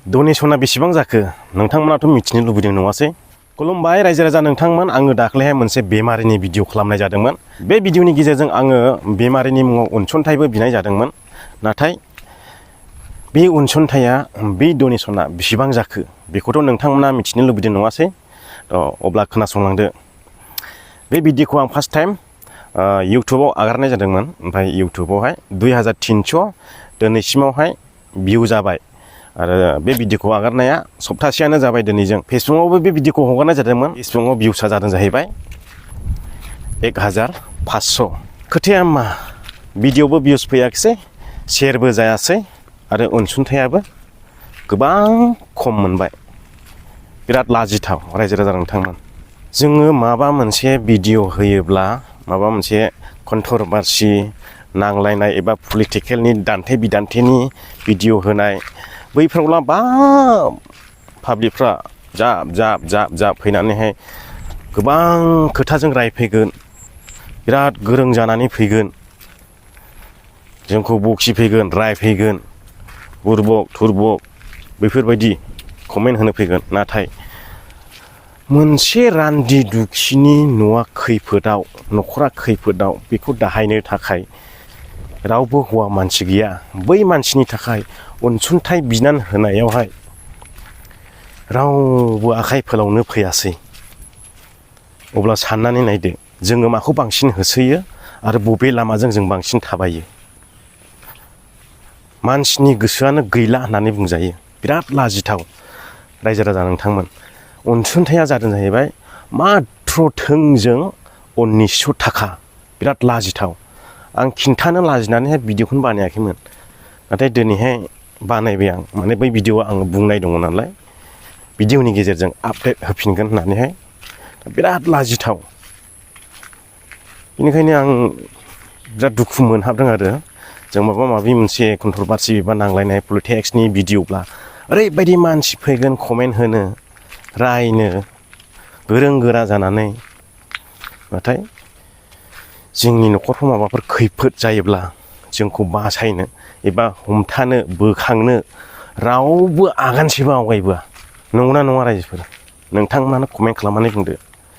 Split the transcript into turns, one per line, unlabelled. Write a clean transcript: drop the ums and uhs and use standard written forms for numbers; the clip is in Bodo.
डनेसना बेसेबां जाखो नोंथांमोनाथ' मिथिनो लुबैदों नङासै? खुलुमबाय रायजो राजा नोंथांमोन, आङो दाख्लैहाय मोनसे बेमारिनि भिडिअ खालामनाय जादोंमोन। बे भिडिअनि गेजेरजों आङो बेमारिनि मुङाव अनसुंथाइबो बिनाय जादोंमोन। नाथाय बे अनसुंथाइया, बे डनेसना बेसेबां जाखो बेखौथ' नोंथांमोना मिथिनो लुबैदों नङासै? अब्ला खोनासंलांदो। बे भिडिअखौ आं फार्स्ट टाइम इउटुबाव आगारनाय जादोंमोन। ओमफ्राय इउटुबावहाय 2300 दिनैसिमावहाय भिउ जाबाय। आरो बे भिडिअखौ आगारनाया सप्तासेयानो जाबाय दिनैजों। फेसबुकआवबो बे भिडिअखौ हगारनाय जादोंमोन। फेसबुकआव भिउसा जादों जाहैबाय 1500। खोथाया मा, भिडिअबो भिउस फैयाखिसै, शेयारबो जायासै आरो अनसुंथायाबो गोबां खम मोनबाय। बिराद लाजिथाव रायजो राजा नोंथांमोन। जोङो माबा मोनसे भिडिअ होयोब्ला, माबा मोनसे कन्ट्रभारसि, नांलायनाय एबा पलिटिकेलनि दान्थे बिदान्थेनि भिडिअ होनाय, बैफोरावला बा पाब्लिकफ्रा जाब फैनानैहाय गोबां खोथाजों रायफैगोन, बिराद गोरों जानानै फैगोन, जोंखौ बखिफैगोन, रायफैगोन, बुरबक थुरबक बेफोरबायदि कमेन्ट होनो फैगोन। नाथाय मोनसे रान्दि दुखिनि न'आ खैफोदाव, न'खरा खैफोदाव, बेखौ दाहायनो थाखाय रावबो हौवा मानसि गैया। बै मानसिनि थाखाय अनसुंथाइ बिनानै होनायावहाय रावबो आखाइ फोलावनो फैयासै। अब्ला साननानै नायदो, जोङो माखौ बांसिन होसोयो आरो बबे लामाजों जों बांसिन थाबायो? मानसिनि गोसोआनो गैला होननानै बुंजायो। बिराद लाजिथाव रायजो राजा नोंथांमोन। अनसुंथाइया जादों जाहैबाय माथ्र थोंजों 1900 थाखा। बिराद लाजिथाव। आं खिन्थानो लाजिनानैहाय भिडिअखौनो बानायाखैमोन। नाथाय दिनैहाय बानायबाय आं। माने बै भिडिअआव आङो बुंनाय दङ नालाय, भिडिअनि गेजेरजों आपडेट होफिनगोन होननानैहाय। बिराद लाजिथाव। बेनिखायनो आं बिराद दुखु मोनहाबदों आरो। जों माबा माबि मोनसे कन्ट्रभारसि एबा नांलायनाय पलिटिक्सनि भिडिअब्ला ओरैबायदि मानसि फैगोन कमेन्ट होनो, रायनो, गोरों गोरा जानानै। नाथाय जोंनि न'खरफ्राव माबाफोर खैफोद जायोब्ला जोंखौ बासायनो एबा हमथानो, बोखांनो रावबो आगानसेबो आवगायबोआ। नंगौना नङा रायजोफोर? नोंथांमोनानो कमेन्ट खालामनानै बुंदो।